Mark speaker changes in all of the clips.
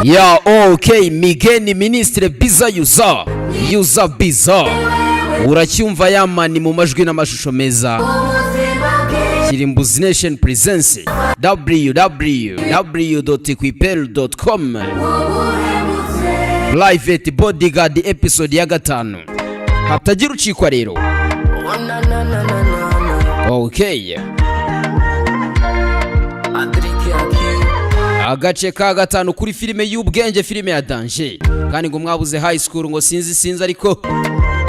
Speaker 1: Ya, ok, Migeni Minisitire Biza Yuza Yuza Biza, uracyumva yamani mu majwi n'amashusho meza. Kirimbuzi Nation Presence, www.kwipel.com. Private Bodyguard, episode ya gatanu, hatagira ucikwa rero. Ok, agace ka gatanu kuri filime y'ubwenge, filime ya danger. Kandi ngo mwabuze high school, ngo sinzi sinzi, ariko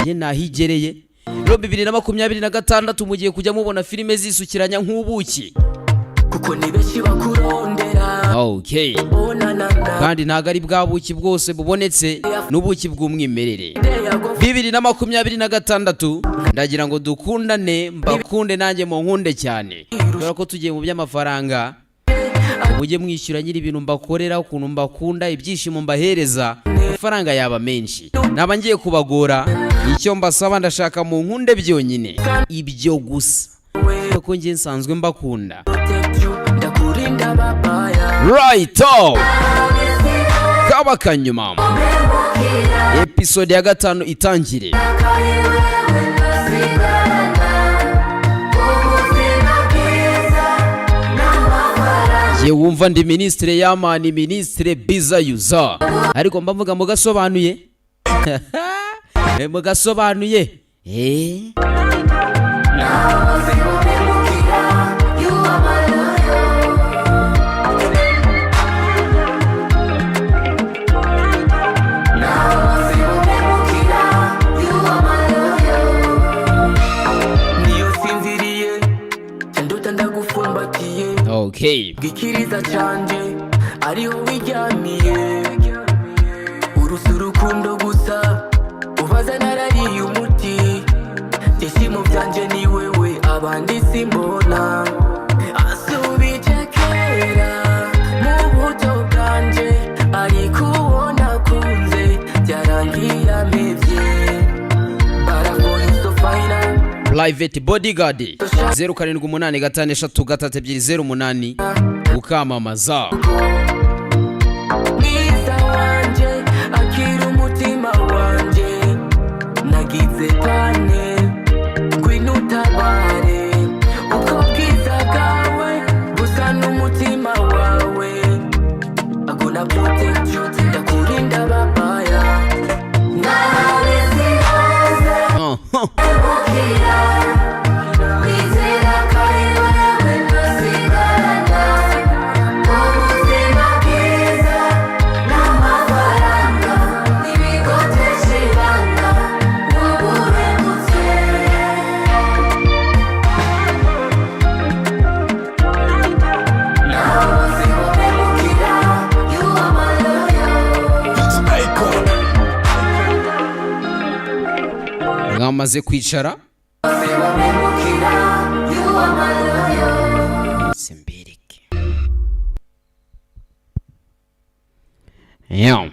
Speaker 1: ye nahigereye rero. 2026 mugiye kujya mubona filime zisukiranya nk'ubuki.
Speaker 2: Kuko ni benshi bakurondera. Oh, na na na.
Speaker 1: Kandi ntabwo ari bwa buki bwose bubonetse, n'ubuki bw'umwimerere. 2026, ndagira ngo dukundane, mbakunde nanjye munkunde cyane, kubera ko tugiye mu by'amafaranga. Mujye mwishyura nyiri ibintu mbakorera, ukuntu mbakunda, ibyishimo mbahereza, amafaranga yaba menshi naba ngiye kubagora. Icyo mbasaba, ndashaka mu nkunde byonyine, ibyo gusa, kuko njye nsanzwe mbakunda.
Speaker 2: Protect you, ndakurinda babaya.
Speaker 1: Right, kaba kanyuma, episode ya gatanu itangire. Ye wumva ndi Minisitire Yamani, Minisitire Biza Yuza, ariko mba mvuga mugasobanuye. Mugasobanuye.
Speaker 2: Niyo sinziriye ndota ndagufumbatiye. Bwikiriza canje ariho wiryamiye, urusi urukundo gusa, ubaza narariye umuti. Byishimo byanje ni wewe, abandi simbona. Asubije kera mu buto bwanje, ariko uwo nakunze byarangiye ampevye. But I for you so fine.
Speaker 1: Private Bodyguard, 0785332008, ukamamaza.
Speaker 2: Mwiza wanje, akira umutima wanje, nagize pane, ngwino utabare. Ubwo bwiza bwawe busa n'umutima wawe. I gonna protect you, ndakurinda babaya.
Speaker 1: Mwamaze kwicara, simbereke. Yeah.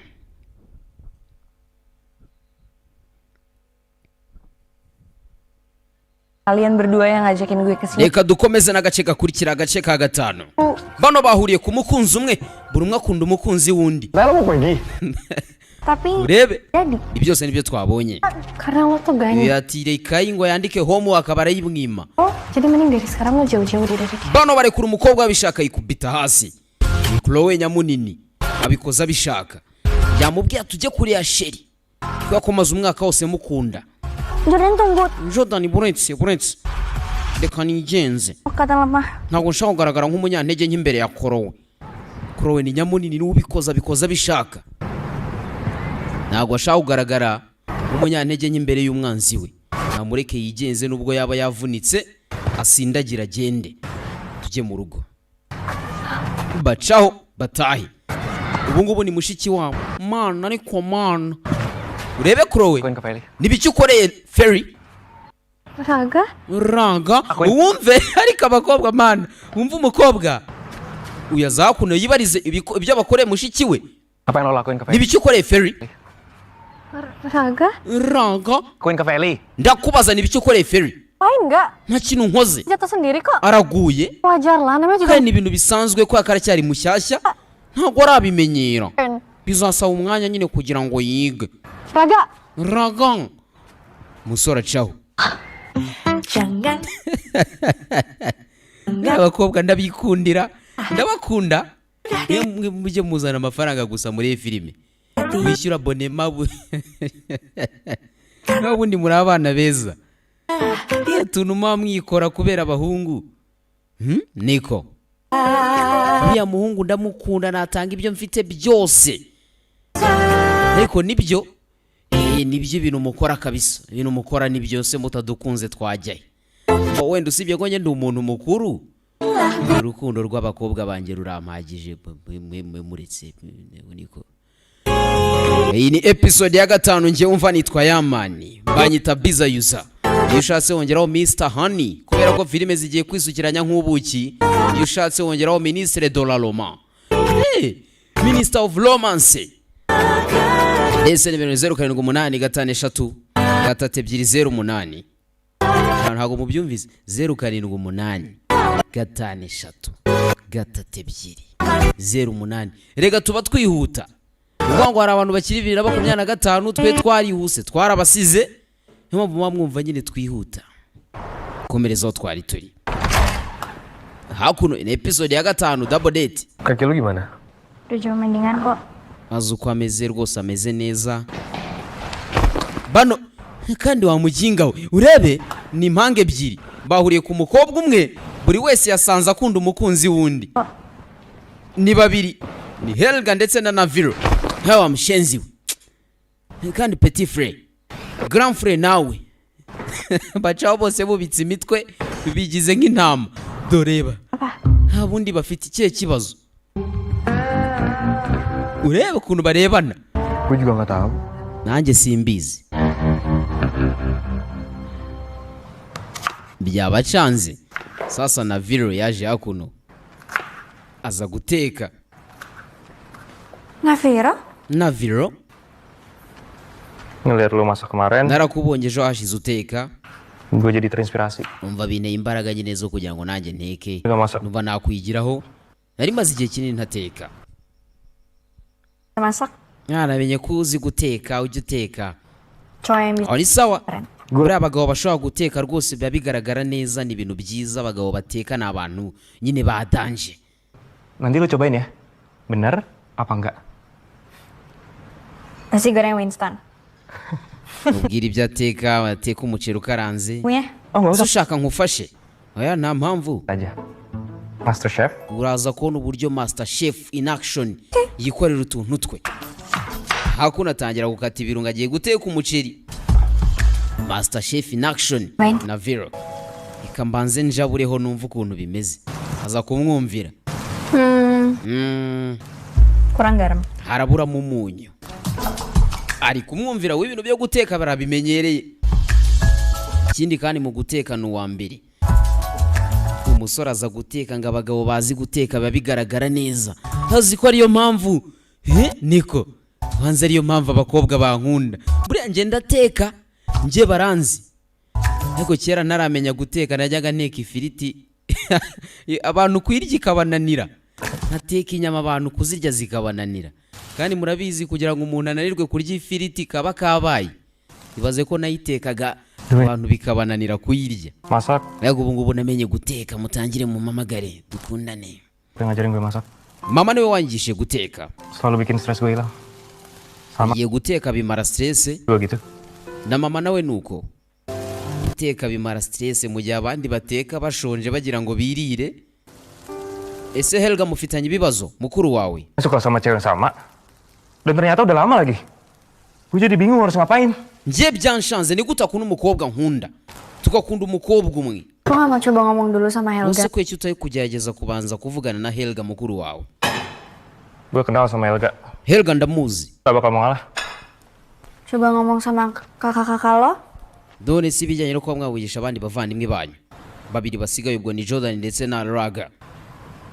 Speaker 3: Kalian berdua yang ngajakin gue ke sini.
Speaker 1: Reka dukomeze n'agace gakurikira, agace ka gatanu. Bano bahuriye ku mukunzi umwe, buri umwe akunda umukunzi w'undi.
Speaker 3: Tapi
Speaker 1: Urebe.
Speaker 3: jadi
Speaker 1: Ibi byose nibyo twabonye.
Speaker 3: karena lo tuh ganya.
Speaker 1: Ati reka ngo yandike homework, barayimwima.
Speaker 3: Oh, jadi mending dari sekarang lo jauh-jauh deh dari dia.
Speaker 1: Bano barekura umukobwa abishaka, yikubita hasi. Ni Chloe nyamunini, abikoze abishaka. Yamubwiye tujye kuriya chéri, kubera ko maze umwaka wose mukunda.
Speaker 3: Jordan, tunggu.
Speaker 1: Jordan, buretse buretse, reka nigenze.
Speaker 3: Kata lemah.
Speaker 1: Ntabwo nshaka kugaragara nk'umunyantege nk'imbere ya Chloe. Chloe ni nyamunini, niwe ubikoze, abikoze abishaka. Ntabwo ashaka kugaragara nk'umunyantege nk'imbere y'umwanzi we. Namureke yigenze, nubwo yaba yavunitse, asindagira agende, tujye mu rugo. Bacaho batahe. Ubu ngubu ni mushiki wabo mana, ariko mana, urebe Chloe.
Speaker 4: Lakuin ke Feli.
Speaker 1: Nibiki ukoreye Ferry?
Speaker 3: Raga,
Speaker 1: Ranga, wumve, ariko abakobwa mana, wumve umukobwa uyu aza hakuno yibarize ibyo bakoreye mushiki we.
Speaker 4: Apa yang lo lakuin ke Feli?
Speaker 1: Nibiki ukoreye Ferry?
Speaker 3: Raga,
Speaker 1: Ranga.
Speaker 4: Lakuin ke Feli.
Speaker 1: Ndakubaza, nibiki ukoreye Ferry?
Speaker 3: lain nggak?
Speaker 1: Nta kintu nkoze.
Speaker 3: Jatuh sendiri kok.
Speaker 1: Araguye.
Speaker 3: Wajar lah, namanya juga
Speaker 1: Kandi ni ibintu bisanzwe, kubera ko aracyari mushyashya, ntabwo arabimenyera. Bizasaba umwanya nyine kugira ngo yige.
Speaker 3: Raga.
Speaker 1: Raga, umusore acaho.
Speaker 5: Jangan
Speaker 1: Abakobwa ndabikundira, ndabakunda. Mwe mwe mujye muzana amafaranga gusa muri iyi filime, wishyura abonnement naho ubundi muri abana beza. Utuntu muba mwikora kubera abahungu. Niko uriya muhungu ndamukunda, natanga ibyo mfite byose. Ariko nibyo, nibyo ibintu mukora kabisa, ibintu mukora ni byose. Mutadukunze twajyayo? Ngo wenda usibye ko njye ndi umuntu mukuru, urukundo rw'abakobwa banjye rurampagije. Mwe muretse niko. Iyi ni episode ya 5. Njye umva nitwa Yamani, banyita Biza Yuza. Iyo ushatse wongeraho Mr Honey, kubera ko filime zigiye kwisukiranya nk'ubuki. Iyo ushatse wongeraho Ministre de la Romance, hey, Minister of Romance. Ese nimero ni 0785333208. Ntabwo mubyumvise? 0785333208. Rega tuba twihuta. Ni ukuvuga ngo hari abantu bakiri 2025, twe twarihuse, twarabasize. Niyo mpamvu muba mwumva nyine twihuta. Komereza aho twari turi hakuno, ni episode ya 5, double date.
Speaker 4: Kaki lu gimana?
Speaker 6: Udah jauh mendingan kok.
Speaker 1: Azi uko ameze rwose, ameze neza. Bano kandi wa muginga we, urebe ni impanga ebyiri bahuriye ku mukobwa umwe. Buri wese yasanze akunda umukunzi w'undi. Ni babiri, ni Helga ndetse na Naviro. Nkawe wa mushenzi we, kandi petit frère, grand frère nawe, bacaho bose bubitse imitwe bigize nk'intama. Doreba, nta bundi bafite ikihe kibazo? Urebe ukuntu barebana.
Speaker 4: Gue juga nggak tahu.
Speaker 1: Nanjye simbizi, byabacanze. Sasa na Viro yaje hakuno, aza guteka.
Speaker 6: Naviro?
Speaker 1: Na Viro.
Speaker 4: Ngeliat lu masak kemarin,
Speaker 1: Narakubonye ejo hashize uteka.
Speaker 4: gue jadi terinspirasi.
Speaker 1: Umva, binteye imbaraga nyine zo kugira ngo nanjye nteke.
Speaker 4: Nggak masak.
Speaker 1: Numva nakwigiraho, nari maze igihe kinini ntateka.
Speaker 6: Masak.
Speaker 1: Mwanamenye ko uzi guteka, ujya uteka.
Speaker 6: Cowok yang bisa
Speaker 1: Aho ni sawa.
Speaker 6: keren.
Speaker 1: Buriya abagabo bashobora guteka rwose biba bigaragara neza, ni ibintu byiza. Abagabo bateka ni abantu nyine ba danger.
Speaker 4: Nanti lu cobain ya. Bener apa enggak?
Speaker 6: Nasi goreng Winston.
Speaker 1: Mubwira ibyo ateka, bateka umuceri ukaranze.
Speaker 6: Punya?
Speaker 4: Oh, nggak
Speaker 1: Ese
Speaker 4: usah.
Speaker 1: ushaka nkufashe? Oya, nta mpamvu.
Speaker 4: Aja. Master Chef.
Speaker 1: Uraza kubona uburyo master chef in action yikorera utuntu twe. Hakuno atangira gukata ibirungo, agiye guteka umuceri. Master chef in action.
Speaker 6: Right.
Speaker 1: Na Vero, reka mbanze njabureho numve ukuntu bimeze. Aza kumwumvira.
Speaker 6: Kurang garam.
Speaker 1: Haraburamo umunyu. Ari kumwumvira w'ibintu byo guteka barabimenyereye. Ikindi kandi mu guteka ni uwa mbere. Umusore aza guteka ngo abagabo bazi guteka biba bigaragara neza. Azi ko ariyo mpamvu. He, niko banze, ariyo mpamvu abakobwa bankunda. Buriya njye ndateka, njye baranzi. Ariko kera ntaramenya guteka, najyaga nteka ifiriti abantu kuyirya ikabananira, nkateka inyama abantu kuzirya zikabananira. Kandi murabizi, kugira ngo umuntu ananirwe kurya ifiriti kaba kabaye. Ibaze ko nayitekaga abantu bikabananira kuyirya.
Speaker 4: Masak.
Speaker 1: Ariko ubu ngubu namenye guteka, mutangire mumamagare dukundane.
Speaker 4: Yang ngajarin gue masak.
Speaker 1: Mama niwe wangishije guteka.
Speaker 4: Selalu bikin stres gue hilang. Sama
Speaker 1: Igiye guteka bimara stress.
Speaker 4: gue gitu.
Speaker 1: Na mama nawe nuko, guteka bimara stress mu gihe abandi bateka bashonje bagira ngo birire. Ese Helga mufitanye ibibazo, mukuru wawe?
Speaker 4: Suka sama cewek yang sama. Dan ternyata udah lama lagi. Gue jadi bingung harus ngapain.
Speaker 1: Njye byanshanze, ni gute akunda umukobwa nkunda, tugakunda umukobwa umwe?
Speaker 6: Lo gak mau coba ngomong dulu sama Helga?
Speaker 1: Ese kuki utari kugerageza kubanza kuvugana na Helga mukuru wawe?
Speaker 4: Gue kenal sama Helga.
Speaker 1: Helga ndamuzi.
Speaker 4: Gak bakal mau ngalah.
Speaker 6: Coba ngomong sama kakak-kakak lo?
Speaker 1: None si ibijyanye no kuba mwavugisha abandi bavandimwe banyu babiri basigaye, ubwo ni Jordan ndetse na Raga,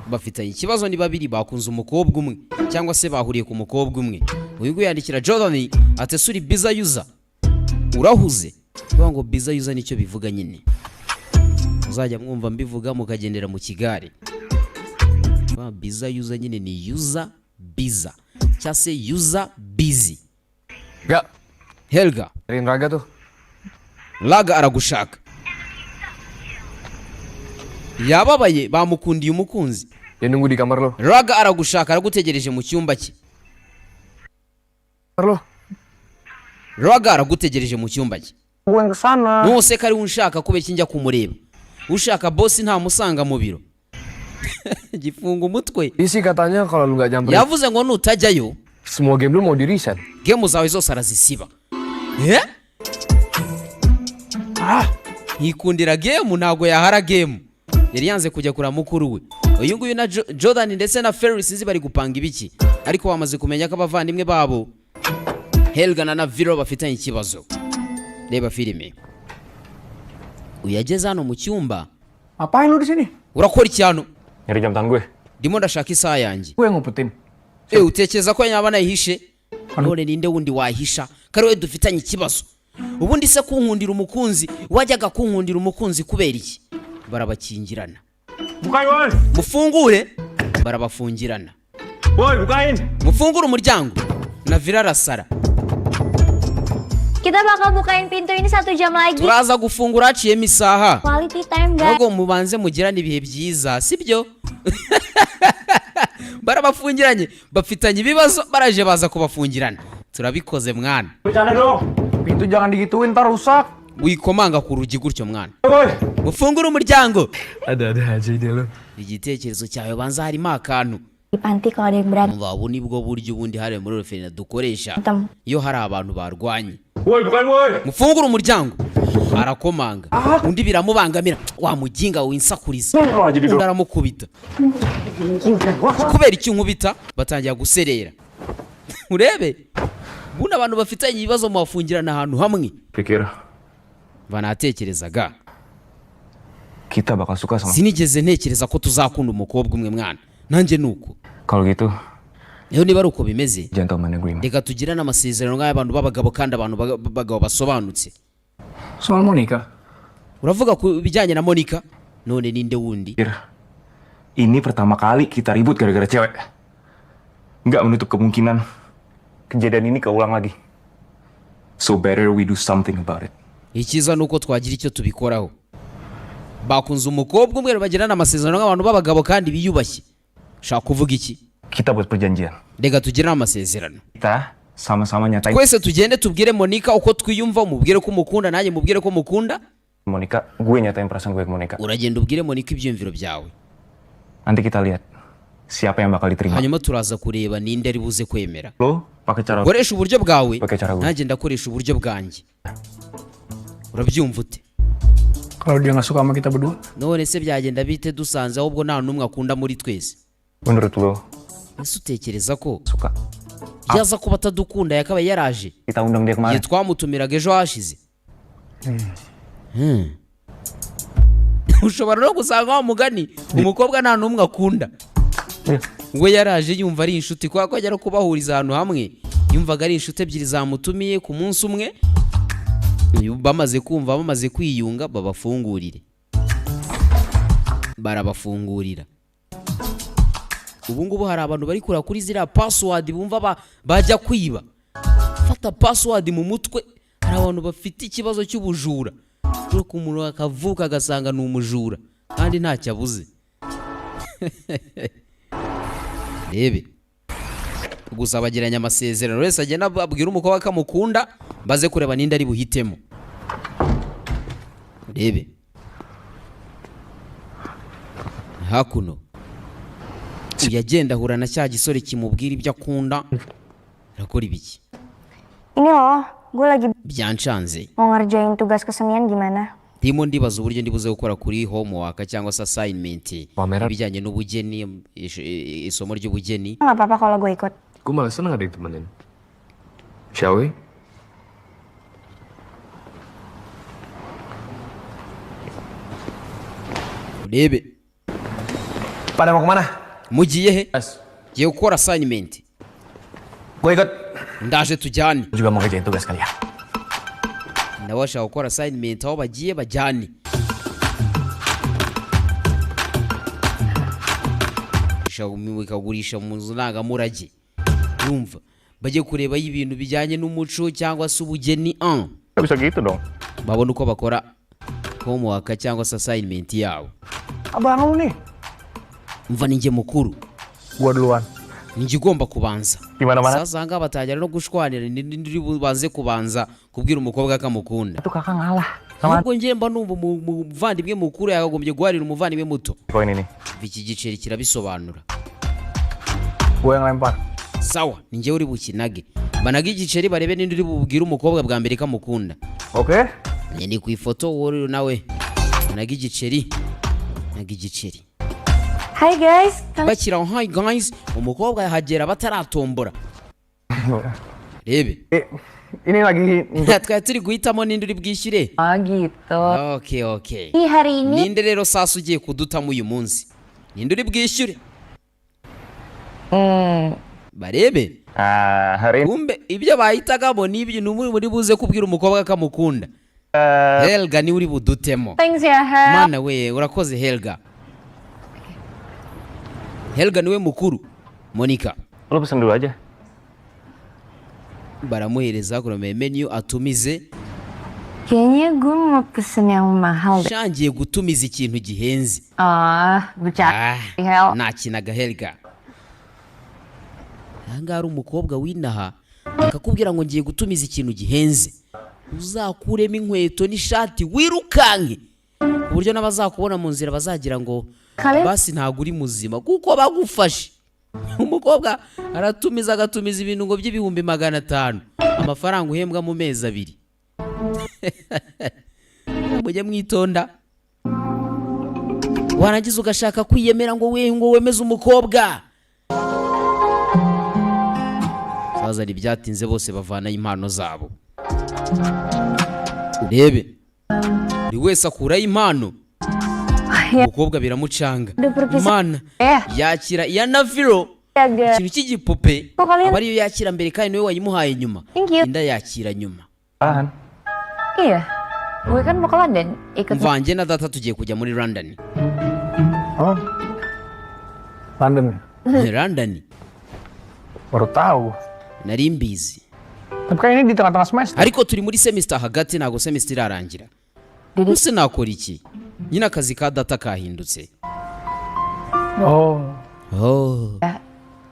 Speaker 1: bafitanye ikibazo. Ni babiri bakunze umukobwa umwe, cyangwa se bahuriye ku mukobwa umwe. Uyu nguyu yandikira Jordan ati: "Ese uri busy user, urahuze?" Kuvuga ngo busy user nicyo bivuga nyine, muzajya mwumva mbivuga mukagendera mu kigare. Ba busy user nyine ni user busy. Cyangwa se user busy.
Speaker 4: Gak,
Speaker 1: Helga.
Speaker 4: nyariin Raga tuh.
Speaker 1: Raga aragushaka. Yababaye, bamukundiye umukunzi.
Speaker 4: Dia nunggu di kamar lo.
Speaker 1: Raga aragushaka, aragutegereje mu cyumba cye.
Speaker 4: Kamar lo.
Speaker 1: Raga aragutegereje mu cyumba cye.
Speaker 4: Gue yang kesana.
Speaker 1: Nuse ko ari we unshaka, kubera iki njya kumureba? Ushaka boss ntamusanga mu biro. Gifunga umutwe.
Speaker 4: Isi katanya kalau lu nggak nyamperin,
Speaker 1: Yavuze ngo nutajyayo,
Speaker 4: semua game lu mau di reset.
Speaker 1: Game zawe zose arazisiba. Eh? Yikundira game, ntabwo yahara game. Yari yanze kujya kureba mukuru we uyu nguyu na Jordan ndetse na Ferris. Sinzi bari gupanga ibiki, ariko bamaze kumenya ko abavandimwe babo Helga na Naviro bafitanye ikibazo. Reba filime. Uyu yageze hano mu cyumba.
Speaker 7: Ngapain lu di sini?
Speaker 1: Urakora iki hano?
Speaker 4: Nyari jam tangan gue.
Speaker 1: Ndimo ndashaka isaha yanjye.
Speaker 7: Gue yang ngumpetin.
Speaker 1: Eh, utekereza ko yaba nayihishe? None ninde wundi wahisha ko ari we dufitanye ikibazo? Ubundi se kunkundira umukunzi, wajyaga kunkundira umukunzi kubera iki? Barabakingirana.
Speaker 4: Bukain, woi.
Speaker 1: Mufungure! Barabafungirana.
Speaker 4: Woi, bukain.
Speaker 1: Mufungure umuryango! Navira arasara.
Speaker 6: Kita bakal bukain pintu ini satu jam lagi.
Speaker 1: Turaza gufungura haciyemo isaha.
Speaker 6: Quality time, guys.
Speaker 1: Ahubwo mubanze mugirane ibihe byiza, sibyo? Barabafungiranye, bafitanye ibibazo, baraje baza kubafungirana. Turabikoze mwana.
Speaker 4: Bercanda dong.
Speaker 7: Pintu jangan digituin, ntar rusak.
Speaker 1: Wikomanga ku rugi gutyo mwana.
Speaker 4: Woi.
Speaker 1: Mufungure umuryango!
Speaker 4: Ada-ada aja ide lu.
Speaker 1: Igitekerezo cyawe banza harimo akantu.
Speaker 6: Di panti kalau ada yang berantem.
Speaker 1: Umva, ubu nibwo buryo ubundi hariya muri orphelinat dukoresha iyo hari abantu barwanye.
Speaker 4: Woi, bukain, woi.
Speaker 1: Mufungure umuryango! Arakomanga, undi biramubangamira. Wa muginga winsakuriza! Undi aramukubita. Kubera iki unkubita? Batangira guserera. Urebe buno abantu bafitanye ibibazo mubafungirana ahantu hamwe.
Speaker 4: Pikir
Speaker 1: Banatekerezaga
Speaker 4: kita bakal suka sama.
Speaker 1: Sinigeze ntekereza ko tuzakunda umukobwa umwe mwana. Nanjye ni uko.
Speaker 4: Kalau gitu,
Speaker 1: Rero niba ari uko bimeze,
Speaker 4: gentleman agreement.
Speaker 1: Reka tugirane amasezerano nk'ay'abantu b'abagabo, kandi abantu b'abagabo basobanutse.
Speaker 7: Soal Monica.
Speaker 1: Uravuga ku bijyanye na Monica? None ninde wundi?
Speaker 4: Pikir, ini pertama kali kita ribut gara-gara cewek. Nggak menutup kemungkinan kejadian ini keulang lagi. So better we do something about it.
Speaker 1: Icyiza ni uko twagira icyo tubikoraho. Bakunze umukobwa umwe, bagirana amasezerano nk'abantu b'abagabo kandi biyubashye. Ushaka kuvuga iki?
Speaker 4: Kita buat perjanjian.
Speaker 1: Reka tugirane amasezerano.
Speaker 4: Kita sama-sama nyatain
Speaker 1: Twese tugende tubwire Monica uko twiyumva. Umubwire ko umukunda, nanjye mubwire ko mukunda.
Speaker 4: Monica, gue nyatain perasaan gue ke Monica.
Speaker 1: Uragenda ubwire Monica ibyiyumviro byawe.
Speaker 4: Nanti kita lihat siapa yang bakal diterima.
Speaker 1: Hanyuma turaza kureba ninde ari buze kwemera.
Speaker 4: Lo pakai cara
Speaker 1: Koresha uburyo bwawe,
Speaker 4: Pakai cara gue.
Speaker 1: nanjye ndakoresha uburyo bwanjye. Urabyumva ute?
Speaker 7: Kalau dia nggak suka sama kita berdua,
Speaker 1: None se byagenda bite dusanze ahubwo nta n'umwe akunda muri twese?
Speaker 4: Menurut lo
Speaker 1: Ese utekereza ko
Speaker 4: suka?
Speaker 1: yaza kuba atadukunda yakabaye yaraje
Speaker 4: Kita undang dia
Speaker 1: igihe
Speaker 4: kemarin.
Speaker 1: twamutumiraga ejo hashize? Ushobora no gusanga wa mugani umukobwa nta n'umwe akunda. We yaraje yumva ari inshuti, kubera ko ajya kubahuriza ahantu hamwe, yumvaga ari inshuti ebyiri zamutumiye ku munsi umwe. Bamaze kumva, bamaze kwiyunga, babafungurire. Barabafungurira. Ubu ngubu hari abantu bari kureba kuri ziriya password bumva bajya kwiba. Fata password mu mutwe. Hari abantu bafite ikibazo cy'ubujura, kuko umuntu akavuka agasanga ni umujura kandi ntacyo abuze. Rebe gusa, bagiranye amasezerano, wese agenda abwira umukobwa ko amukunda, baze kureba ninde ari buhitemo. Rebe hakuno, uyu agenda ahura na cya gisore kimubwira ibyo akunda. Arakora ibiki?
Speaker 6: Ini loh, gue lagi
Speaker 1: Byancanze.
Speaker 6: Mau ngerjain tugas kesenian gimana?
Speaker 1: Ndimo ndibaza uburyo ndibuze gukora kuri homework cyangwa se assignment
Speaker 8: Pameran.
Speaker 1: ibijyanye n'ubugeni, isomo ry'ubugeni.
Speaker 6: Nggak apa-apa kalau gue ikut.
Speaker 8: Gue malah seneng ada yang temenin. Shall we?
Speaker 1: Urebe.
Speaker 4: Pada mau kemana?
Speaker 1: Mugiye he? Ngiye gukora assignment.
Speaker 4: Gue ikut.
Speaker 1: Ndaje tujyane.
Speaker 4: Juga mau ngerjain tugas kali ya.
Speaker 1: Nawe ashaka gukora assignment, aho bagiye bajyane. Bikagurisha mu nzu ndangamurage. Urumva bajye kurebayo ibintu bijyanye n'umuco cyangwa se ubugeni, ah.
Speaker 4: Gak bisa gitu dong.
Speaker 1: Babone uko bakora homework cyangwa se assignment yabo.
Speaker 7: Abang lu nih.
Speaker 1: Umva, ni njye mukuru.
Speaker 7: Gua duluan.
Speaker 1: Ni ugomba kubanza.
Speaker 4: Gimana mana?
Speaker 1: Sasa ahangaha batangira no gushwanira ni uri bubanze kubanza kubwira umukobwa ko amukunda.
Speaker 4: Itu kakak ngalah sama
Speaker 1: Ahubwo njye mba numva umuvandimwe mukuru yakagombye guharira umuvandimwe muto.
Speaker 4: Koin ini.
Speaker 1: Iki giceri kirabisobanura.
Speaker 7: Gue yang lempar.
Speaker 1: Sawa, ni njyewe uri bukinage, banaga igiceri barebe ninde uri bubwire umukobwa bwa mbere ko amukunda.
Speaker 7: Oke.
Speaker 1: Njye ni ku ifoto, wowe nawe banaga igiceri, naga igiceri.
Speaker 6: Hai guys, kalian
Speaker 1: Bakira aho, hi guys, umukobwa yahagera bataratombora, rebe.
Speaker 7: Eh, ini lagi
Speaker 1: Twari turi guhitamo ninde uri bwishyure.
Speaker 5: Oh gitu.
Speaker 1: Okay.
Speaker 5: Ih, hari ini
Speaker 1: Ninde rero sasa ugiye kudutamo uyu munsi? Ninde uri bwishyure? Barebe.
Speaker 4: Ah, hari ini.
Speaker 1: Kumbe ibyo bahitagamo ni ibyo ni muri buze kubwira umukobwa ko amukunda. Helga niwe uri budutemo.
Speaker 6: Thanks ya Hel.
Speaker 1: Mana we, urakoze Helga. Helga niwe mukuru Monica.
Speaker 4: Lo pesen dulu aja.
Speaker 1: Baramuhereza kuromeye menu atumize.
Speaker 6: Kayaknya gue mau pesen yang mahal deh.
Speaker 1: Shangiye gutumiza ikintu gihenze.
Speaker 6: Ah, bercanda
Speaker 1: Ah,
Speaker 6: Hel.
Speaker 1: nakinaga Helga. Ahangaha hari umukobwa w'inaha akakubwira ngo ngiye gutumiza ikintu gihenze, uzakuremo inkweto n'ishati wirukanke, ku buryo n'abazakubona mu nzira bazagira ngo
Speaker 6: Kalian
Speaker 1: basi ntabwo uri muzima kuko bagufashe. Umukobwa aratumiza, agatumiza ibintu ngo by'ibihumbi 500, amafaranga uhembwa mu mezi 2. Mujye mwitonda. Warangiza ugashaka kwiyemera ngo we ngo wemeze umukobwa. Sazana ibyatinze, bose bavanayo impano zabo, urebe buri wese akurayo impano. Umukobwa biramucanga.
Speaker 6: Udah perpisahan.
Speaker 1: Mana
Speaker 6: Eh,
Speaker 1: yakira iya Naviro,
Speaker 6: agak.
Speaker 1: ikintu cy'igipupe.
Speaker 6: Ko kalian
Speaker 1: Aba ariyo yakira mbere kandi niwe wayimuhaye nyuma.
Speaker 6: Thank you.
Speaker 1: Inda yakira nyuma.
Speaker 4: Apaan?
Speaker 5: Iya. Gue kan mau ke London ikut
Speaker 1: Mvange na data tugiye kujya muri London.
Speaker 7: Oh. London ya?
Speaker 1: London.
Speaker 7: Baru tahu.
Speaker 1: Nari mbizi.
Speaker 7: Tapi kan ini di tengah-tengah semester.
Speaker 1: Ariko turi muri semester hagati, ntabwo semester irarangira.
Speaker 5: Jadi
Speaker 1: Ese nakora iki nyine? Akazi ka data kahindutse.
Speaker 7: Oh.
Speaker 1: Oh.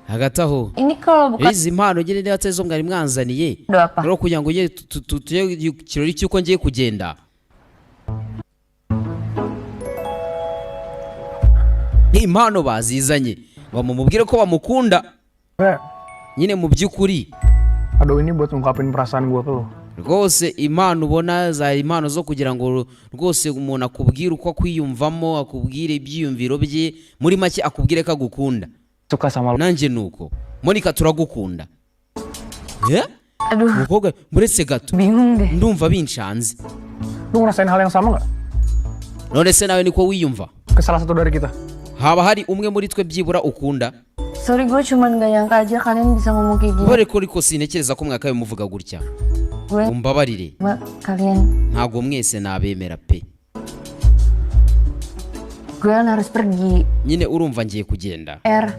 Speaker 1: Hagati aho
Speaker 5: ini kalau bukan
Speaker 1: izi mpano nyine niba atari zo mwari mwanzaniye
Speaker 5: udah apa?
Speaker 1: Rero kugira ngo njye tujye ikirori cy'uko ngiye kugenda ni impano bazizanye, bamumubwire ko bamukunda.
Speaker 7: Gue
Speaker 1: Nyine mu by'ukuri
Speaker 7: kado ini buat ngungkapin perasaan gue ke lo.
Speaker 1: Rwose impano ubona zari impano zo kugira ngo rwose umuntu akubwire uko akwiyumvamo, akubwire ibyiyumviro bye, muri make akubwire ko agukunda.
Speaker 4: Suka sama lu.
Speaker 1: Nanjye ni uko, Monica, turagukunda. Eh?
Speaker 5: Aduh,
Speaker 1: Umukobwa muretse gato.
Speaker 5: Bingung deh.
Speaker 1: Ndumva binshanze.
Speaker 7: Lu ngerasain hal yang sama nggak?
Speaker 1: None se nawe niko wiyumva?
Speaker 7: Ke salah satu dari kita?
Speaker 1: Haba hari umwe muri twe byibura ukunda?
Speaker 6: Sorry, gue cuman gak nyangka aja kalian bisa ngomong kayak gini.
Speaker 1: Kubera ko ariko sintekereza ko mwakabaye muvuga gutya.
Speaker 6: Gue
Speaker 1: Mumbabarire.
Speaker 6: sama kalian.
Speaker 1: Ntabwo mwese nabemera pe.
Speaker 6: Gue kan harus pergi.
Speaker 1: Nyine urumva ngiye kugenda.
Speaker 6: R.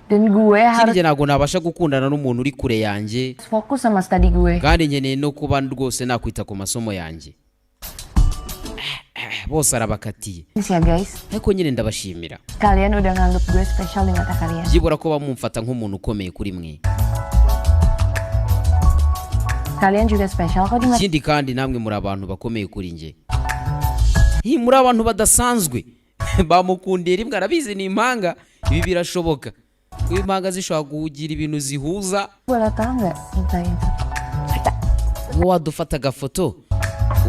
Speaker 6: Dan gue harus
Speaker 1: Ikindi ntabwo nabasha gukundana n'umuntu uri kure yanjye.
Speaker 6: Fokus sama study gue.
Speaker 1: Kandi nkeneye no kuba rwose nakwita ku masomo yanjye. Bose arabakatiye.
Speaker 6: Thanks ya guys.
Speaker 1: Ariko nyine ndabashimira.
Speaker 6: Kalian udah nganggep gue spesial di mata kalian.
Speaker 1: Byibura ko bamumfata nk'umuntu ukomeye kuri mwe.
Speaker 6: Kalian juga spesial kok di mata
Speaker 1: Ikindi kandi namwe muri abantu bakomeye kuri njye. Hi, muri abantu badasanzwe. Bamukundiye rimwe, arabizi ni impanga. Ibi birashoboka kuba impanga zishobora kugira ibintu zihuza.
Speaker 6: Boleh tau nggak mintain?
Speaker 1: Nk'uwadufata agafoto.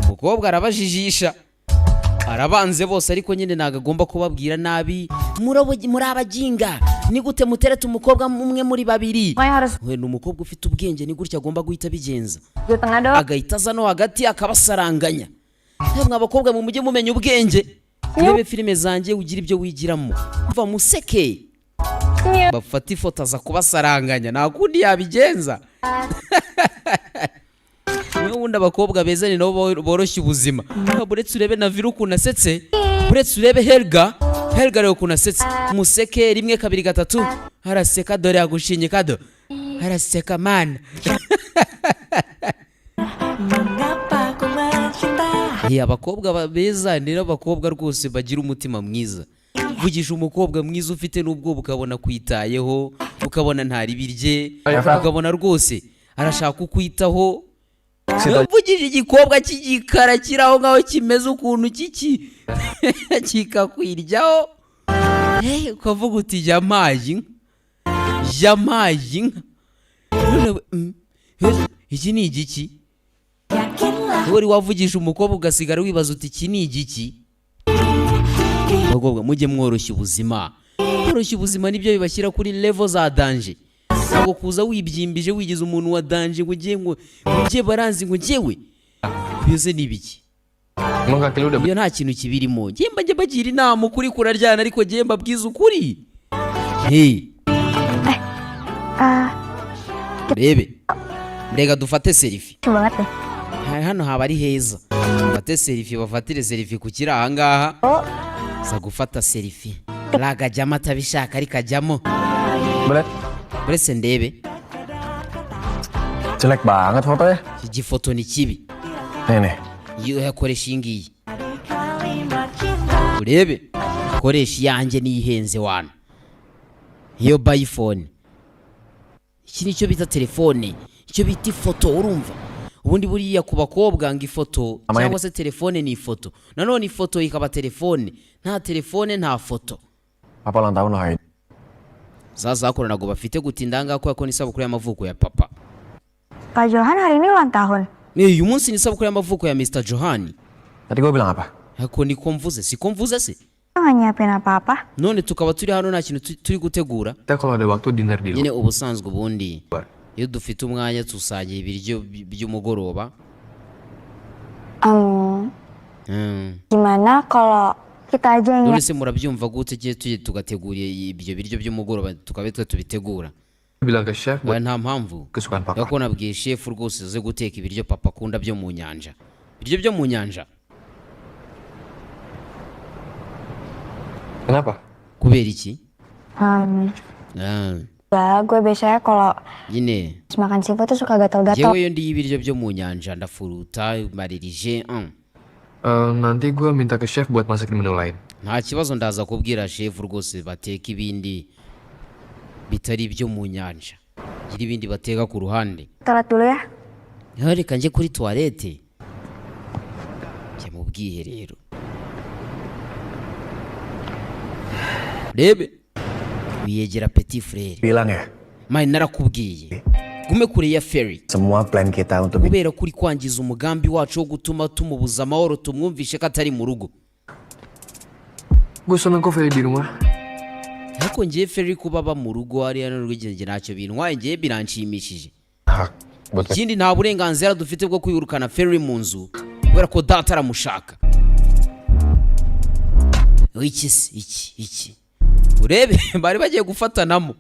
Speaker 1: Umukobwa arabajijisha, arabanze bose, ariko nyine ntabwo agomba kubabwira nabi. Muri abaginga, ni gute mutereta umukobwa umwe muri babiri?
Speaker 6: Pokoknya harus
Speaker 1: We ni umukobwa ufite ubwenge, ni gutya agomba guhita abigenza.
Speaker 6: Gue tengah dong.
Speaker 1: Agahita aza no hagati akabasaranganya. Namwe abakobwa mu mujye mumenya ubwenge, urebe filime zanjye ugira ibyo wigiramo, mva museke. Bafata ifoto, aza kubasaranganya, nta kundi yabigenza. Niyo wundi abakobwa beza ni nabo boroshya ubuzima. Uretse urebe na Vira ukuntu asetse, uretse urebe Helga, Helga reba ukuntu asetse. Museke rimwe, kabiri, gatatu. Araseka, dore yagushinye kado, araseka mana.
Speaker 2: Mengapa ku mencinta?
Speaker 1: Abakobwa beza ni abakobwa rwose bagira umutima mwiza. Vugisha umukobwa mwiza ufite n'ubwoba, ukabona kwitayeho, ukabona ntaribirye, ukabona rwose arashaka kukwitaho. Mvugije igikobwa cy'igikara kiri aho ngaho kimeze ukuntu kiki kikakwiryaho, ukavuga uti yampaye inka, yampaye inka. None, iki ni igiki?
Speaker 2: Yakinlah.
Speaker 1: Wari wavugisha umukobwa ugasigara wibaza uti iki ni igiki? Abakobwa, mujye mworoshya ubuzima. Koroshya ubuzima nibyo bibashyira kuri level za danger. Ntabwo kuza wibyimbije, wigize umuntu wa danger, ngo ugiye, ngo ugiye baranzi, ngo njyewe byose ni ibiki?
Speaker 8: Emang kaki lu udah
Speaker 1: Iyo nta kintu kibirimo. Njye mba njya bagira inama, ukuri kuraryana, ariko njye mbabwiza ukuri. Hey,
Speaker 6: Ah,
Speaker 1: rebe, reka dufate selfie.
Speaker 6: Lucu banget deh.
Speaker 1: Hano haba ari heza. Bafate selfie, bafatire selfie ku kiri aha ngaha.
Speaker 6: Oh,
Speaker 1: za gufata selfie, ragajyamo atabishaka ariko ajyamo.
Speaker 9: Boleh.
Speaker 1: Uretse ndebe.
Speaker 9: Jelek banget fotonya.
Speaker 1: Iki gifoto ni kibi.
Speaker 9: Nih nih.
Speaker 1: Iyo yakoresha iyi ngiyi, urebe, koresha iyanjye niyo ihenze wana, iyo bayifone. Iki nicyo bita telefone, icyo bita ifoto. Urumva ubundi buriya ku bakobwa ngo ifoto cyangwa se telefone ni ifoto, nanone ifoto ikaba telefone. Nta telefone nta foto.
Speaker 9: Papa ulang tahun loh hari ini.
Speaker 1: Zaza hakora, ntabwo bafite gutinda ahangaha kubera ko ni isabukuru y'amavuko ya papa.
Speaker 6: Pak Johan hari ini ulang tahun.
Speaker 1: Uyu munsi ni isabukuru y'amavuko ya Mr Johan.
Speaker 9: Tadi gue bilang apa?
Speaker 1: Ariko niko mvuze, siko mvuze se?
Speaker 6: Nggak nyiapin apa-apa.
Speaker 1: None tukaba turi hano nta kintu turi gutegura.
Speaker 8: Kita kalau ada waktu dinner di
Speaker 1: Nyine ubusanzwe ubundi iyo dufite umwanya tusangira ibiryo by'umugoroba.
Speaker 6: Gimana kalau kita aja yang
Speaker 1: None se murabyumva gute igihe tujye tugategura ibyo biryo by'umugoroba, tukaba twe tubitegura?
Speaker 8: Bilang ke chef buat
Speaker 1: Oya, nta mpamvu.
Speaker 8: Kesukaan papa.
Speaker 1: Kuko nabwiye chef rwose uze guteka ibiryo papa akunda byo mu nyanja, ibiryo byo mu nyanja.
Speaker 8: Kenapa?
Speaker 1: Kubera iki? Ah,
Speaker 6: Ya, gue biasanya kalau
Speaker 1: nyine
Speaker 6: makan seafood tuh suka gatal-gatal.
Speaker 1: Yewe iyo ndiye ibiryo byo mu nyanja ndafuruta maririje.
Speaker 8: Nanti gue minta ke chef buat masakin menu lain.
Speaker 1: Nta kibazo, ndaza kubwira chef rwose bateka ibindi bitari ibyo mu nyanja, gira ibindi bateka ku ruhande.
Speaker 6: Toilet dulu ya.
Speaker 1: Nawe reka njye kuri toilette, njya mu bwiherero rebe wiyegera petit frere.
Speaker 9: Bilang ya,
Speaker 1: Mani, narakubwiye gume kure ya Ferry.
Speaker 9: Semua plan kita untuk bikin
Speaker 1: Kubera ko uri kwangiza umugambi wacu wo gutuma tumubuza amahoro, tumwumvishe ko atari mu rugo.
Speaker 8: Gue seneng kok Ferry di rumah.
Speaker 1: Ariko ngiye Ferry kuba aba mu rugo hariya n'urugenge ntacyo bintwaye, ngiye biranshimishije.
Speaker 9: Hak buat
Speaker 1: Ikindi, nta burenganzira dufite bwo kwirukana Ferry mu nzu kubera ko data aramushaka. Iki se, iki urebe bari bagiye gufatanamo,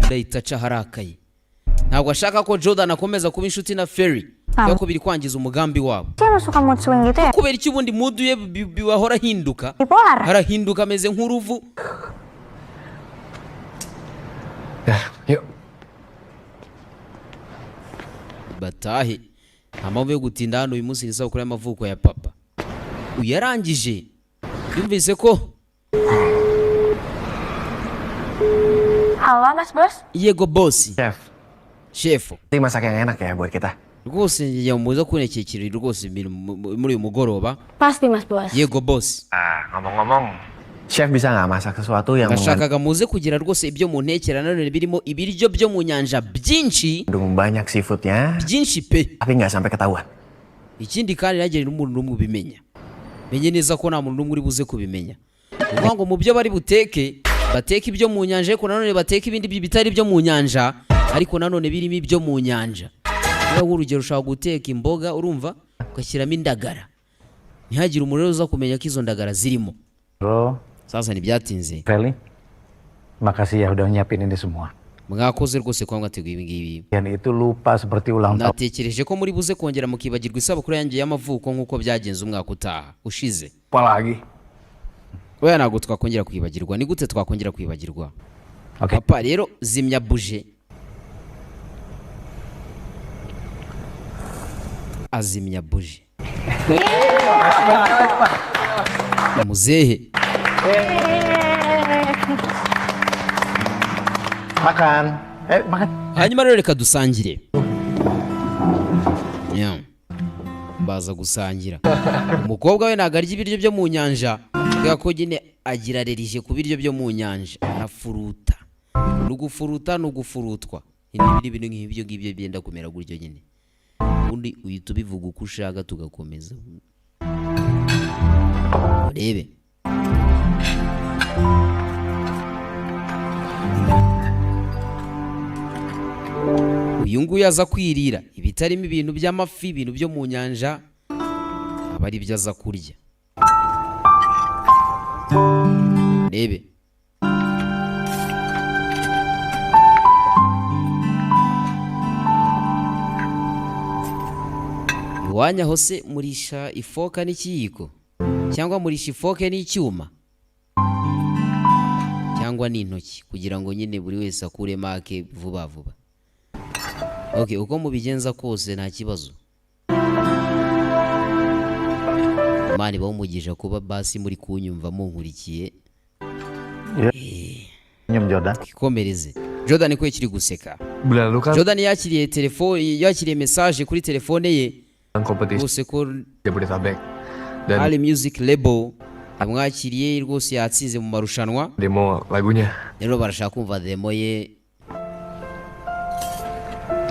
Speaker 1: ndahita aca harakaye. Ntabwo ashaka ko Jordan akomeza kuba inshuti na Ferry kubera ko biri kwangiza umugambi wabo.
Speaker 6: Sih emang suka mood swing gitu ya?
Speaker 1: Kubera iki ubundi mood ye bahora ahinduka?
Speaker 6: Bipolar.
Speaker 1: Arahinduka ameze nk'uruvu.
Speaker 8: Ya, yuk.
Speaker 1: Batahe, nta mpamvu yo gutinda hano. Uyu munsi ni isabukuru y'amavuko ya papa. Uyu yarangije yumvise ko
Speaker 6: Halo, Mas Bos.
Speaker 1: Yego boss.
Speaker 9: Chef,
Speaker 1: Chef.
Speaker 9: Nanti masak yang enak ya buat kita.
Speaker 1: Rwose njya muza kuntekera rwose muri uyu mugoroba.
Speaker 6: Pasti, Mas Bos.
Speaker 1: Yego boss.
Speaker 9: Ah, ngomong-ngomong, chef bisa nggak masak sesuatu yang
Speaker 1: Nashakaga muze kugira rwose ibyo muntekera nanone birimo ibiryo byo mu nyanja byinshi.
Speaker 9: Mengandung banyak seafoodnya,
Speaker 1: Byinshi pe.
Speaker 9: Tapi nggak sampai ketahuan.
Speaker 1: Ikindi kandi ntihagire n'umuntu n'umwe ubimenya. Menye neza ko nta muntu n'umwe uri buze kubimenya. Ni ukuvuga ngo mu byo bari buteke, bateke ibyo mu nyanja, ariko nanone bateke ibindi bitari ibyo mu nyanja, ariko nanone birimo ibyo mu nyanja. Niba nk'urugero ushobora guteka imboga, urumva, ugashyiramo indagara, ntihagire umuntu rero uza kumenya ko izo ndagara zirimo.
Speaker 10: Bro,
Speaker 1: Sasa ntibyatinze.
Speaker 10: Feli, makasih ya udah nyiapin ini semua.
Speaker 1: Mwakoze rwose kuba mwateguye ibi ngibi.
Speaker 10: Dan itu lupa seperti ulang tahun
Speaker 1: Natekereje ko muri buze kongera mukibagirwa isabukuru yanjye y'amavuko nk'uko byagenze umwaka utaha ushize.
Speaker 7: Apalagi?
Speaker 1: Oya, ntabwo twakongera kwibagirwa. Ni gute twakongera kwibagirwa?
Speaker 10: Oke.
Speaker 1: Papa, rero zimya buji. Azimya buji muzehe.
Speaker 10: Makan. Eh, makan.
Speaker 1: Hanyuma rero reka dusangire. Yeah. Baza gusangira. Umukobwa we ntabwo arya ibiryo byo mu nyanja, kubera ko nyine agira allergie ku biryo byo mu nyanja. Arafuruta, ni ugufuruta, ni ugufurutwa, n'ibindi bintu nk'ibyo ngibyo byenda kumera gutyo nyine. Ubundi uhita ubivuga uko ushaka, tugakomeza urebe. Uyu nguyu aza kwirira ibitarimo ibintu by'amafi, ibintu byo mu nyanja aba ari byo aza kurya. Rebe, iwanyu aho se murisha ifoka n'ikiyiko, cyangwa murisha ifoke n'icyuma, cyangwa n'intoki, kugira ngo nyine buri wese akuremo ake vuba vuba? Ok, uko mubigenza kose nta kibazo. Imana ibahe umugisha kuba basi muri kunyumva, munkurikiye.
Speaker 10: Senyum, Jordan.
Speaker 1: Twikomereze. Jordan ko kiri guseka?
Speaker 8: Bulan lalu kan
Speaker 1: Jordan yakiriye telefone, yakiriye message kuri telefone ye
Speaker 8: kompetisi
Speaker 1: rwose ko
Speaker 8: Jabodetabek dan
Speaker 1: Ali Music Label yamwakiriye rwose, yatsinze mu marushanwa.
Speaker 8: Demo lagunya.
Speaker 1: Rero barashaka kumva demo ye.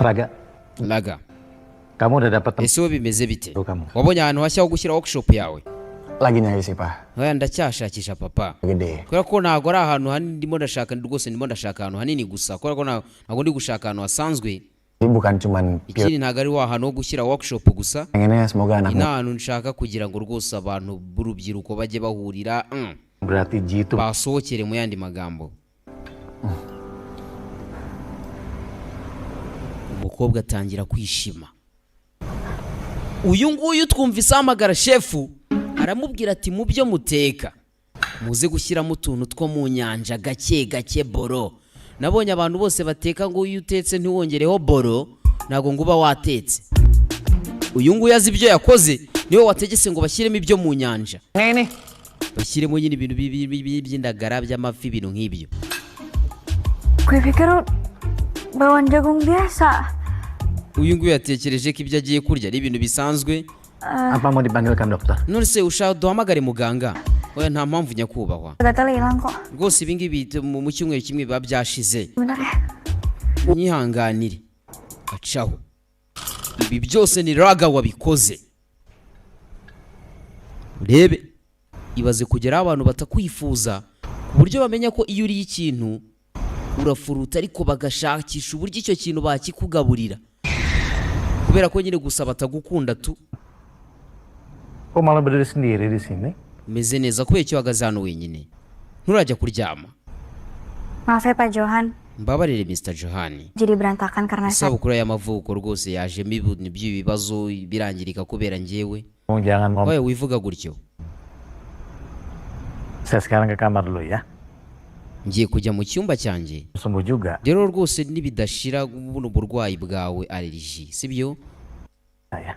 Speaker 10: Raga,
Speaker 1: Raga,
Speaker 10: kamu udah dapat tempat
Speaker 1: ese we bimeze bite?
Speaker 10: baru kamu?
Speaker 1: Wabonye ahantu hashya ho gushyira workshop yawe?
Speaker 9: Lagi nyari sih, Pak.
Speaker 1: Oya, ndacyashakisha, papa.
Speaker 9: Gede.
Speaker 1: Kubera ko ntabwo ari ahantu hanini ndimo ndashaka rwose, ndimo ndashaka ahantu hanini gusa, kubera ko ntabwo ndi gushaka ahantu hasanzwe.
Speaker 9: Ini bukan cuman pure.
Speaker 1: Ikindi, ntabwo ari wa hantu ho gushyira workshop gusa.
Speaker 9: Pengennya semoga anak
Speaker 1: Ni ahantu nshaka kugira ngo rwose abantu b'urubyiruko bajye bahurira,
Speaker 10: Berarti G itu
Speaker 1: basohokere, mu yandi magambo. Umukobwa atangira kwishima. Uyu nguyu twumvise ahamagara shefu, aramubwira ati: "Mu byo muteka muze gushyiramo utuntu two mu nyanja gake gake, boro." Nabonye abantu bose bateka ngo iyo utetse ntiwongereho boro, ntabwo ngo uba watetse. Uyu nguyu azi ibyo yakoze, niwe wategetse ngo bashyiremo ibyo mu nyanja, bashyiremo nyine ibintu by'indagara, by'amafi, ibintu nk'ibyo.
Speaker 6: Gue pikir bawang jagung biasa.
Speaker 1: Uyu nguyu yatekereje ko ibyo agiye kurya ari ibintu bisanzwe.
Speaker 10: Apa mau dipanggilkan dokter?
Speaker 1: None se ushaka duhamagare muganga? Oya, nta mpamvu, nyakubahwa.
Speaker 6: Gatal hilang kok.
Speaker 1: Rwose ibi ngibi mu cyumweru kimwe biba byashize.
Speaker 6: Bentar ya.
Speaker 1: Nyihanganire. Acaho. Ibi byose ni Raga wabikoze. Urebe, ibaze kugeraho abantu batakwifuza, ku buryo bamenya ko iyo uriye ikintu urafuruta, ariko bagashakisha uburyo icyo kintu bakikugaburira, kubera ko nyine gusa batagukunda tu.
Speaker 10: Kok malah berdiri sendiri di sini?
Speaker 1: Umeze neza? Kubera icyo uhagaze hano wenyine, nturajya kuryama?
Speaker 6: Maaf ya, Pak Johan.
Speaker 1: Mbabarire, Mr Johan.
Speaker 6: Jadi berantakan karena saya.
Speaker 1: Isabukuru y'amavuko rwose yajemo ibintu by'ibibazo, birangirika kubera njyewe.
Speaker 10: Oh, jangan ngomong.
Speaker 1: Wowe wivuga gutyo.
Speaker 10: Saya sekarang ke kamar dulu ya.
Speaker 1: Ngiye kujya mu cyumba cyanjye.
Speaker 10: Sembuh juga.
Speaker 1: Rero rwose nibidashira buno burwayi bwawe, allergie, sibyo?
Speaker 10: Ya.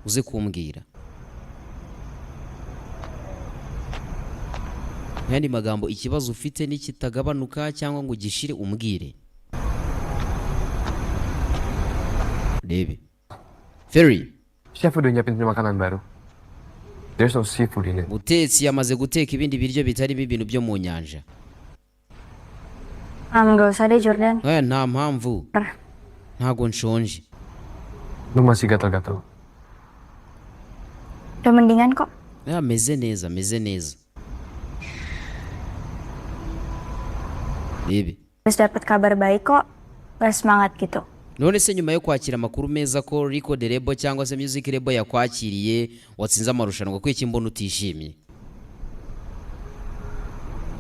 Speaker 1: Uze kumbwira. Mu yandi magambo, ikibazo ufite nikitagabanuka cyangwa ngo gishire, umbwire. Rebe Ferry.
Speaker 8: Chef udah nyiapin makanan baru. There's no seafood in it.
Speaker 1: Mutetsi yamaze guteka ibindi biryo bitarimo ibintu byo mu nyanja.
Speaker 6: Nggak usah deh, Jordan.
Speaker 1: Oya, nta mpamvu, ntago nshonje.
Speaker 8: Lu masih gatal-gatal.
Speaker 6: Udah mendingan kok.
Speaker 1: Ya, ameze neza, ameze neza. Rebe.
Speaker 6: Habis dapet kabar baik kok. Gak semangat gitu.
Speaker 1: None se nyuma yo kwakira amakuru meza ko record label cyangwa se music label yakwakiriye, watsinze amarushanwa, ko iki mbona utishimye?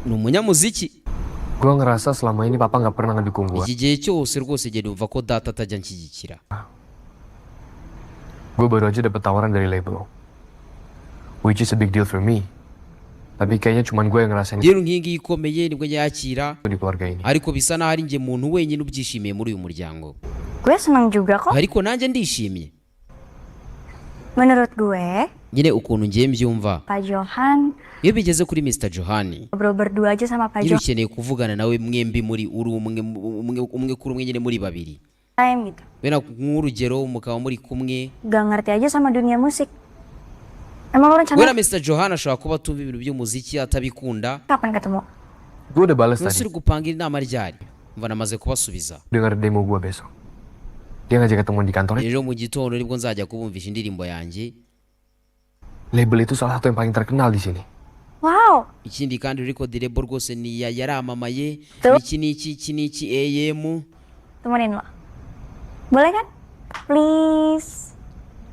Speaker 1: Ni umunyamuziki.
Speaker 8: Gue ngerasa selama ini papa nggak pernah ngedukung gue.
Speaker 1: Iki gihe cyose rwose igihe numva ko data atajya anshyigikira.
Speaker 8: Gue baru aja dapet tawaran dari label, which is a big deal for me. Tapi kayaknya cuman gue yang ngerasain
Speaker 1: Rero nk'iyi ngiyi ikomeye nibwo nyakira,
Speaker 8: di keluarga ini.
Speaker 1: ariko bisa n'aho ari njye muntu wenyine ubyishimiye muri uyu muryango.
Speaker 6: Gue senang juga kok.
Speaker 1: Ariko nanjye ndishimye.
Speaker 6: Menurut gue,
Speaker 1: Nyine ukuntu ngiye mbyumva,
Speaker 6: Pak Johan
Speaker 1: iyo bigeze kuri Mr Johan,
Speaker 6: ngobrol berdua aja sama Pak
Speaker 1: nyine ukeneye kuvugana nawe mwembi muri uri umwe, umwe, umwe kuri umwe, nyine muri babiri.
Speaker 6: Johan gitu.
Speaker 1: Wenda nk'urugero mukaba muri kumwe.
Speaker 6: Gak ngerti aja sama dunia musik. Emang lo rencana
Speaker 1: Wenda Mr Johan ashobora kuba atumva ibintu by'umuziki, atabikunda.
Speaker 6: kapan ketemu?
Speaker 8: Gue udah bales
Speaker 1: Munsi
Speaker 8: tadi.
Speaker 1: uri gupanga inama ryari? Mva namaze kubasubiza.
Speaker 8: Dengar demo gue besok. Dia ngajak ketemu di kantornya.
Speaker 1: Ejo mu gitondo nibwo nzajya kubumvisha indirimbo yanjye.
Speaker 8: Label itu salah satu yang paling terkenal di sini.
Speaker 6: Wow,
Speaker 1: Ikindi kandi record label rwose ni yaramamaye.
Speaker 6: Tuh.
Speaker 1: Iki n'iki, iki n'iki AM.
Speaker 6: Temenin lo. Boleh kan? Please.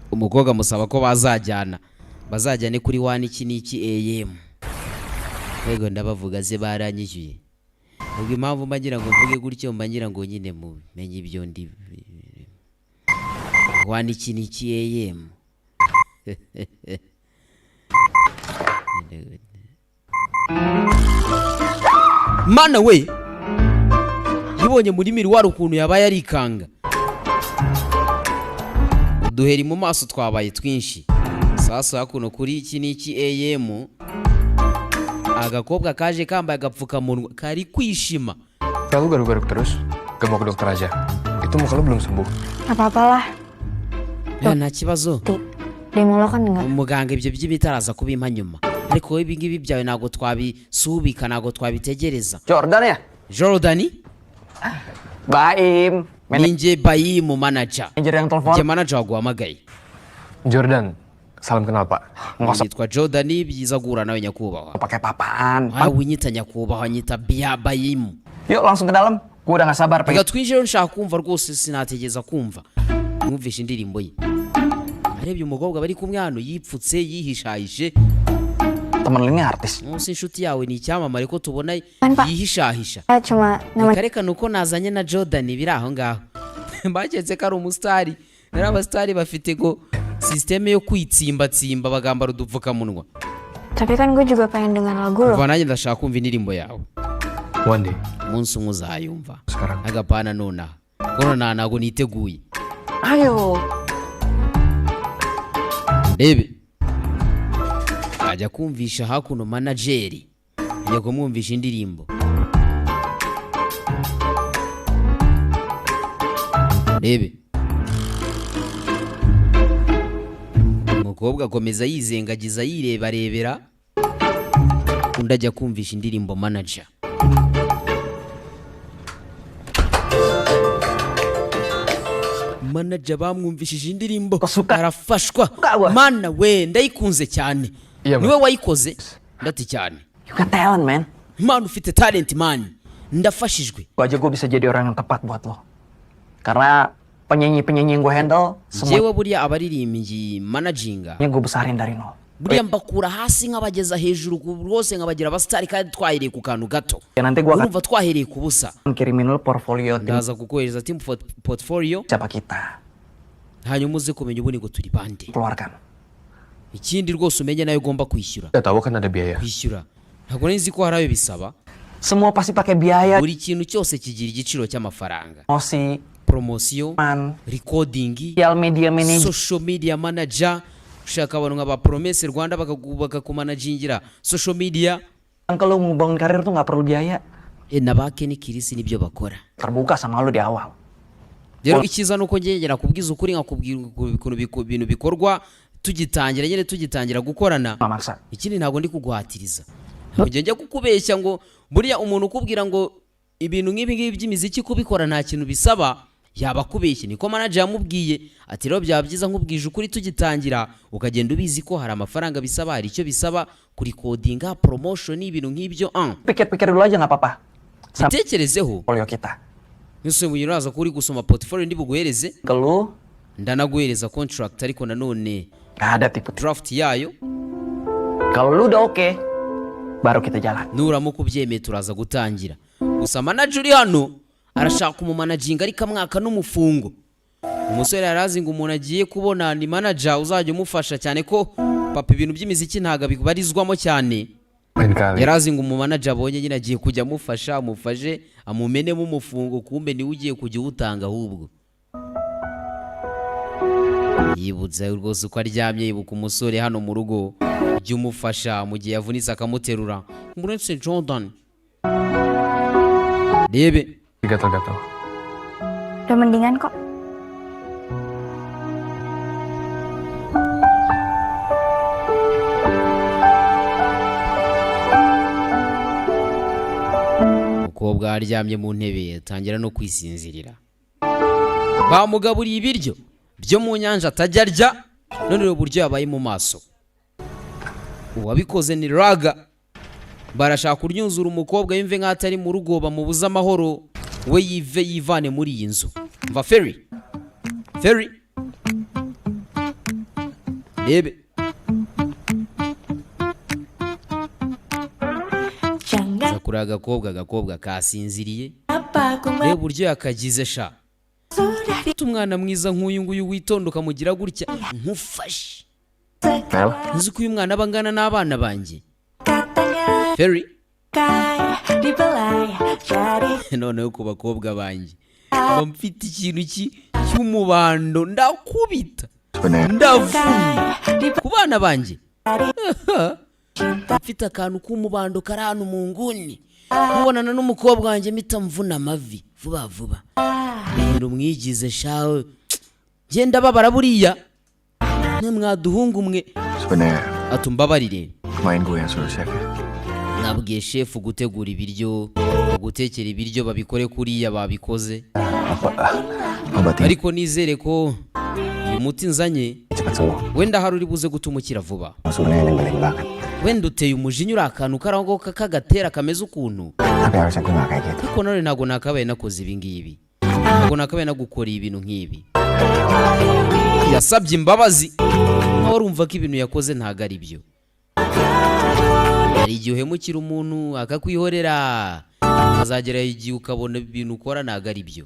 Speaker 1: Umukobwa amusaba ko bazajyana, bazajyane kuri one iki n'iki AM. Yego, ndabavuga ze baranyishyuye. Ubwo impamvu mba ngira ngo mvuge gutyo, mba ngira ngo nyine mumenye ibyo ndi one iki n'iki AM. Mana we! Yibonye muri miroir ukuntu yabaye, arikanga, uduheri mu maso twabaye twinshi. Sasa hakuno kuri iki n'iki AM, agakobwa kaje kambaye agapfukamunwa kari kwishima.
Speaker 8: Kalau garuk-garuk terus, gak mau ke dokter aja. Itu muka lu belum sembuh.
Speaker 6: Gak apa-apalah.
Speaker 1: Ya, nta kibazo.
Speaker 6: Demo lo kan enggak.
Speaker 1: Umuganga ibyo by'imiti araza kubimpa nyuma, ariko wowe ibi ngibi byawe ntabwo twabisubika, ntabwo twabitegereza.
Speaker 11: Jordan ya?
Speaker 1: Jordan.
Speaker 11: Baim.
Speaker 1: Ninjye Bayimu, manager.
Speaker 11: Manajer yang telepon.
Speaker 1: Njye manager waguhamagaye.
Speaker 8: Jordan, salam kenal, Pak.
Speaker 1: Nitwa Jordan, byiza guhura nawe nyakubahwa.
Speaker 11: Pakai papaan.
Speaker 1: Ah, winyita nyakubahwa, nyita Bia Bayimu.
Speaker 11: Yuk langsung ke dalam. Gue udah gak sabar pengen
Speaker 1: Reka twinjire, nshaka kumva rwose, sinategeza kumva mwumvishe indirimbo ye. Arebye umukobwa bari kumwe hano yipfutse, yihishahishe.
Speaker 11: Temen lu ini artis.
Speaker 1: Munsi inshuti yawe ni icyamamare ko tubona yihishahisha?
Speaker 6: Eh, cuma nama
Speaker 1: Reka reka, nuko nazanye na Jordan biri aho ngaho, baketse ko ari umusitari. Rero abasitari bafite ngo sisiteme yo kwitsimbatsimba bagambara udupfukamunwa.
Speaker 6: Tapi kan gue juga pengen dengar lagu lo.
Speaker 1: Kuva nanjye ndashaka kumva indirimbo yawe.
Speaker 8: One day.
Speaker 1: Umunsi umwe uzayumva.
Speaker 8: Sekarang.
Speaker 1: Agapana nonaha, kuko nonaha ntabwo niteguye.
Speaker 11: Ayo.
Speaker 1: Rebe, ajya kumvisha hakuno manajeri, ajya kumwumvisha indirimbo. Rebe, umukobwa akomeza yizengagiza, yirebarebera, undi ajya kumvisha indirimbo manager. Manager bamwumvishije indirimbo arafashwa. Mana we, ndayikunze cyane! Niwe wayikoze? Ndati cyane.
Speaker 11: You got talent, man.
Speaker 1: Man, ufite talent, man, ndafashijwe.
Speaker 11: Gue aja gue bisa jadi orang yang tepat buat lo. Karena penyanyi-penyanyi yang gue handle
Speaker 1: Njyewe
Speaker 11: semuanya
Speaker 1: buriya abaririmbyi managinga,
Speaker 11: gue besarin dari nol.
Speaker 1: Buriya mbakura hasi nkabageza hejuru rwose, nkabagira abasitari, kandi twahereye ku kantu gato.
Speaker 11: Ya nanti gue akan
Speaker 1: Urumva twahereye ku busa.
Speaker 11: Kirimin lo portfolio tim
Speaker 1: Ndaza kukohereza team portfolio
Speaker 11: siapa kita.
Speaker 1: Hanyuma uze kumenya ubundi ngo turi bande.
Speaker 11: Keluarkan.
Speaker 1: Ikindi rwose umenye nayo ugomba kwishyura.
Speaker 8: Gak tahu kan ada biaya.
Speaker 1: Kwishyura, ntabwo nari nzi ko hari ayo bisaba.
Speaker 11: Semua pasti pakai biaya.
Speaker 1: Buri kintu cyose kigira igiciro cy'amafaranga.
Speaker 11: Promosi,
Speaker 1: Promosiyo,
Speaker 11: man,
Speaker 1: recording,
Speaker 11: social media manager.
Speaker 1: Social media manager, ushaka abantu nka ba Promesse Rwanda bakakumanagingira social media.
Speaker 11: Kalau mau bangun karir tuh nggak perlu biaya.
Speaker 1: E, na ba Kenny Kirisi nibyo bakora.
Speaker 11: Terbuka sama lu di awal.
Speaker 1: Rero icyiza ni uko ngengera nakubwiza ukuri, nkakubwira ukuntu ibintu bikorwa tugitangira, nyine tugitangira gukorana.
Speaker 11: Maksa.
Speaker 1: Ikindi ntabwo ndi kuguhatiriza, ntabwo njya kukubeshya ngo buriya umuntu ukubwira ngo ibintu nk'ibi ngibi by'imiziki kubikora nta kintu bisaba, yaba akubeshye. Niko manager yamubwiye ati: "Rero byaba byiza nkubwije ukuri tugitangira, ukagenda ubizi ko hari amafaranga bisaba, hari icyo bisaba kurikodinga, promotion, ibintu nk'ibyo ah."
Speaker 11: Pikir-pikir dulu aja nggak apa-apa. Sama
Speaker 1: Bitekerezeho.
Speaker 11: portfolio kita.
Speaker 1: Nuse mu uraza ko uri gusoma portfolio ndi buguhereze.
Speaker 11: Ke lu
Speaker 1: Ndanaguhereza contract, ariko nanone
Speaker 11: nggak ada tipe.
Speaker 1: Draft yayo.
Speaker 11: Kalau lu udah oke, baru kita jalan.
Speaker 1: Nuramuka ubyemeye turaza gutangira. Gusa manager uri hano arashaka kumumanaginga, ariko amwaka n'umufungo. Umusore yarazi ngo umuntu agiye kubona ni manager uzajya umufasha, cyane ko papa ibintu by'imiziki ntabwo abibarizwamo cyane.
Speaker 8: Lain kali.
Speaker 1: Yari azi ngo umumanager abonye nyine agiye kujya amufasha, amufashe amumenemo umufungo, kumbe niwe ugiye kujya uwutanga ahubwo. Yibutse rwose uko aryamye, yibuka umusore hano mu rugo ujya umufasha mu gihe yavunitse akamuterura, uretse Jordan. Rebe.
Speaker 8: Gatal-gatal.
Speaker 6: Udah mendingan kok.
Speaker 1: Umukobwa aryamye mu ntebe atangira no kwisinzirira. Bamugaburiye ibiryo byo mu nyanja atajya arya, none reba uburyo yabaye mu maso. Uwabikoze ni Raga. Barashaka kuryuzura umukobwa yumve nk'aho atari mu rugo, bamubuze amahoro, we yive yivane muri iyi nzu. Mva Ferry, Ferry, rebe. Aza kureba agakobwa, agakobwa kasinziriye. Reba uburyo yakagize sha. Ufite umwana mwiza nk'uyu nguyu witonda ukamugira gutya, nkufashe.
Speaker 8: Nel,
Speaker 1: Nzi ko uyu mwana aba angana n'abana banjye. Ferry, noneho ku bakobwa banjye mba mfite ikintu cy'umubando, ndakubita ndavuna ku bana banjye. Mfite akantu k'umubando kari hano mu nguni, mubonana n'umukobwa wanjye mpita mvuna amavi vuba vuba. Ibintu mwigize shawe, genda babara buriya mwaduhungu mwe.
Speaker 8: Sebenarnya
Speaker 1: Atumbabarire.
Speaker 8: Kemarin gue yang suruh chef ya.
Speaker 1: Nabwiye shefu gutegura ibiryo, gutekera ibiryo babikore kuriya babikoze.
Speaker 8: Obat ini
Speaker 1: Ariko nizere ko uyu muti nzanye
Speaker 8: cepat sembuh.
Speaker 1: wenda hari uri buze gutuma ukira vuba.
Speaker 8: Sebenarnya nyebelin banget.
Speaker 1: Wenda uteye umujinya, uri akantu karaho kagatera kameze ukuntu.
Speaker 8: Tapi harusnya gue nggak kayak gitu.
Speaker 1: Ariko none ntabwo nakabaye nakoze ibi ngibi, ntabwo nakabaye nagukoreye ibintu nk'ibi. Yasabye imbabazi nawe urumva ko ibintu yakoze ntabwo ari byo. Hari igihe uhemukira umuntu akakwihorera, akazagera igihe ukabona ibintu ukora ntabwo ari byo.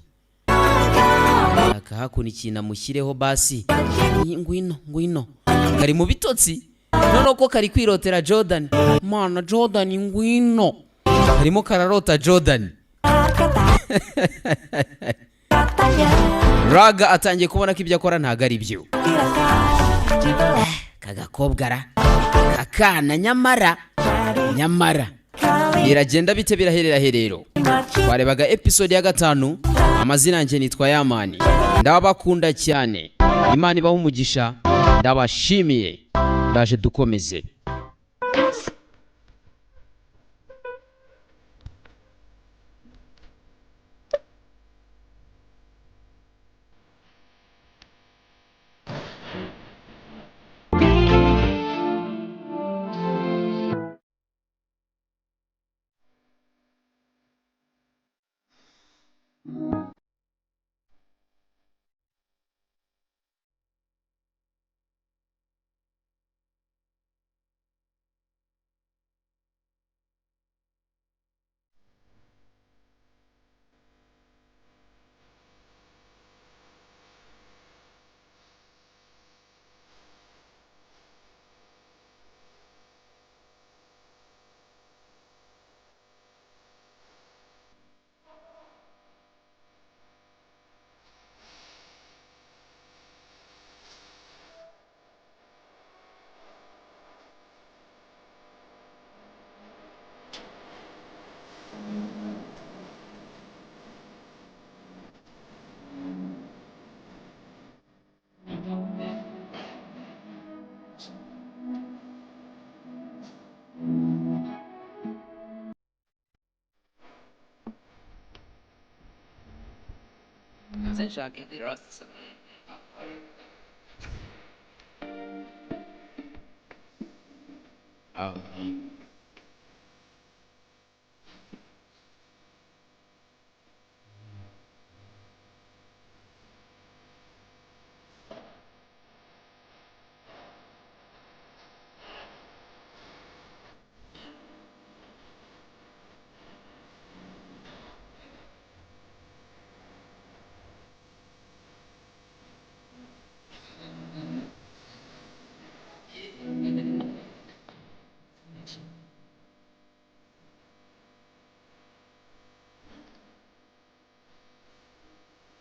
Speaker 1: Akahakuna ikintu amushyireho basi. Ngwino ngwino, kari mu bitotsi noneho ko kari kwirotera Jordan. Mana Jordan ngwino, karimo kararota Jordan. Raga atangiye kubona ko ibyo akora ntabwo ari byo. Kagakobwa ra kakana, nyamara nyamara biragenda bite? Biraherera herero. Twarebaga episode ya 5. Amazina yanjye nitwa Yamani, ndabakunda cyane, Imana ibahe umugisha, ndabashimiye, ndaje dukomeze.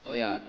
Speaker 1: Oya.